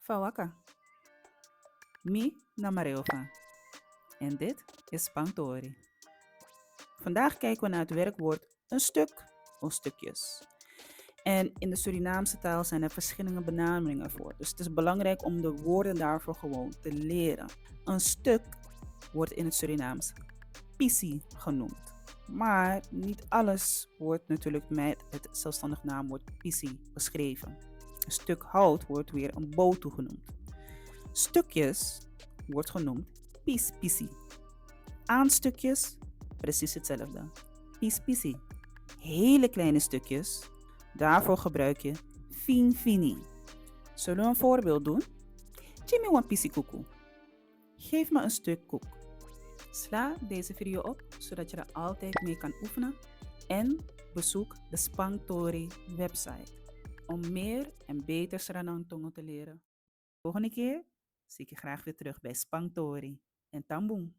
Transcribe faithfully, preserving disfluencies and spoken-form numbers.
Fawaka. Mi na Mareofa. En dit is Spangtori. Vandaag kijken we naar het werkwoord een stuk of stukjes. En in de Surinaamse taal zijn er verschillende benamingen voor. Dus het is belangrijk om de woorden daarvoor gewoon te leren. Een stuk wordt in het Surinaams pisi genoemd. Maar niet alles wordt natuurlijk met het zelfstandig naamwoord pisi beschreven. Een stuk hout wordt weer een bow toegenoemd. Stukjes wordt genoemd pispisi. Aan stukjes precies hetzelfde. Pispisi. Hele kleine stukjes, daarvoor gebruik je finfini. Zullen we een voorbeeld doen? Gi mi wan pisi kuku. Geef me een stuk koek. Sla deze video op, zodat je er altijd mee kan oefenen. En bezoek de Spangtori website om meer en beter Sranan tongo te leren. Volgende keer zie ik je graag weer terug bij Spangtori. En tambung.